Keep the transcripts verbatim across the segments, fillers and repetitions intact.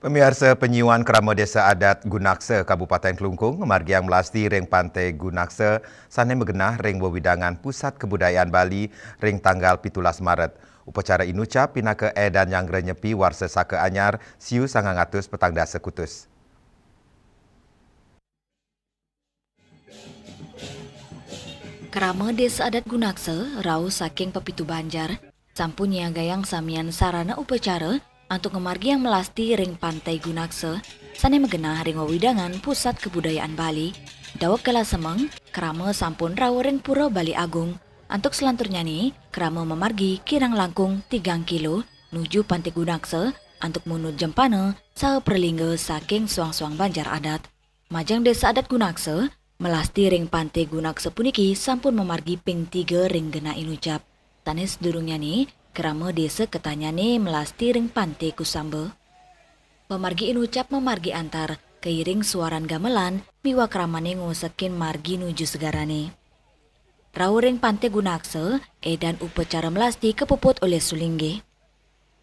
Pamiarsa, panyiuan krama Desa Adat Gunaksa, Kabupaten Klungkung, ngamargiang melasti ring Pantai Gunaksa, sane magenah ring wewidangan Pusat Kebudayaan Bali ring tanggal pitulas Maret. Upacara inucap pinaka edan nyanggra nyepi warsa saka anyar siu sangang atus petang dasa kutus. Krama Desa Adat Gunaksa, rauh saking pepitu banjar, sampun nyiagayang samian sarana upacara antuk ngamargiang melasti ring Pantai Gunaksa, sane magenah ring wewidangan Pusat Kebudayaan Bali. Daweg kala semeng, krama sampun rauh ring Pura Bali Agung. Antuk selanturnyane, krama mamargi kirang langkung tigang kilo nuju Pantai Gunaksa antuk munud jempana saha pralingga saking suang-suang banjar adat. Majeng Desa Adat Gunaksa, melasti ring Pantai Gunaksa puniki sampun mamargi ping tiga ring genah inucap. Sane sadurungnyane, krama desa ketanyane melasti ring Pantai Kusamba. Pamargi inucap mamargi antar, kairing suaran gamelan, miwah kramane ngosekin margi nuju segarane. Rauh ring Pantai Gunaksa, edan upacara melasti kapuput olih sulinggih.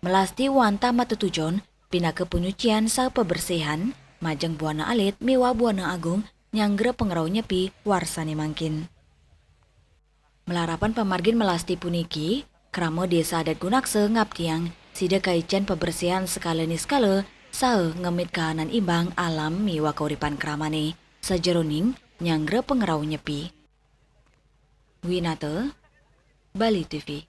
Melasti wantah matetujon pinaka panyucian saha pabersihan, majeng buana alit miwah buana agung nyanggra pangrauh nyepi warsane mangkin. Malarapan pamargin melasti puniki, krama Desa Adat Gunaksa ngaptiang sida kaicen pabersihan sekala niskala saha ngemit kahanan imbang alam miwah kauripan kramane sajeroning nyanggra pangrauh nyepi. Winata, Bali T V.